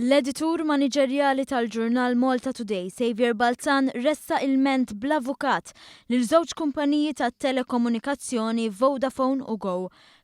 L-editur maniġerjali tal-ġurnal Malta Today, Saviour Balzan, ressaq ilment bl-avukat lil żewġ kumpaniji tat-telekomunikazzjoni Vodafone u Go.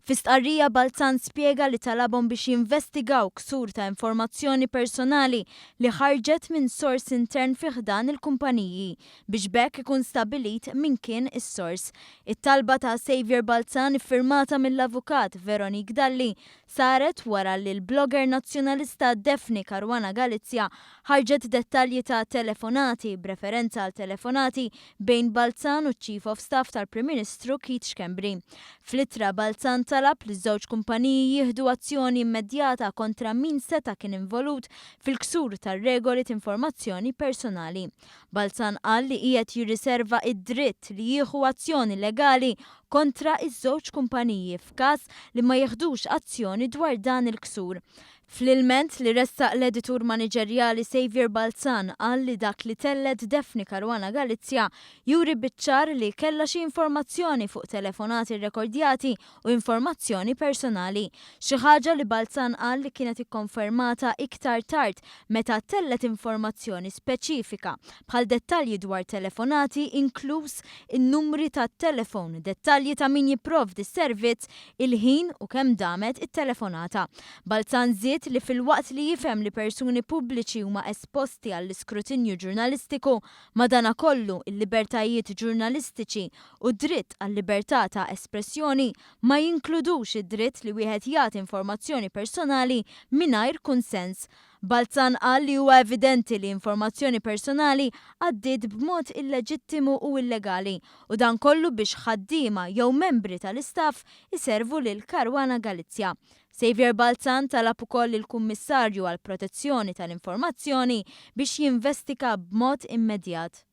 Fi stqarrija Balzan spjega li talabhom biex jinvestigaw ksur ta' informazzjoni personali li ħarġet minn sors intern fi ħdan il-kumpaniji biex b'hekk ikun stabbilit min kien is-sors. It-talba ta' Saviour Balzan iffirmata mill-avukat Veronique Dalli saret wara li l-blogger Nazzjonalista Daphne Caruana Galizia ħarġet dettalji ta' telefonati b'referenza għal telefonati bejn Balzan u ċ-Chief of Staff tal-Prim Ministru Keith Schembri. Fl-ittra Balzan talab li ż-żewġ kumpaniji jieħdu azzjoni immedjata kontra min seta' kien involut fil-ksur tar-regoli t'informazzjoni personali. Balzan qal li qiegħed jirriserva id-dritt li jieħu azzjoni legali kontra iż-żewġ kumpaniji f'każ li ma jieħdux azzjoni dwar dan il-ksur. Fl-ilment li ressaq l-editur maniġerjali Saviour Balzan qal li dak li tellgħet Daphne Caruana Galizia juri biċ-ċar li kellha xi informazzjoni fuq telefonati rrekordjati u informazzjoni personali. Xi ħaġa li Balzan qal li kienet ikkonfermata iktar tard meta tellgħet informazzjoni speċifika bħal dettalji dwar telefonati inkluż in-numri tat-telefon, dettalji ta' min jipprovdi s-servizz, il-ħin u kemm damet it-telefonata. Balzan żied li filwaqt li jifhem li persuni pubbliċi huma esposti għall-iskrutinju ġurnalistiku, madanakollu il-libertajiet ġurnalistiċi u d-dritt għal-libertà ta' espressjoni ma jinkludux id-dritt li wieħed jagħti informazzjoni personali mingħajr kunsens. Balzan qal li huwa evidenti li informazzjoni personali għaddiet b'mod illeġittimu u illegali u dan kollu biex ħaddiema jew membri tal-istaff iservu lil Caruana Galizia. Saviour Balzan talab ukoll lill-Kummissarju għall-Protezzjoni tal-Informazzjoni biex jinvestiga b'mod immedjat.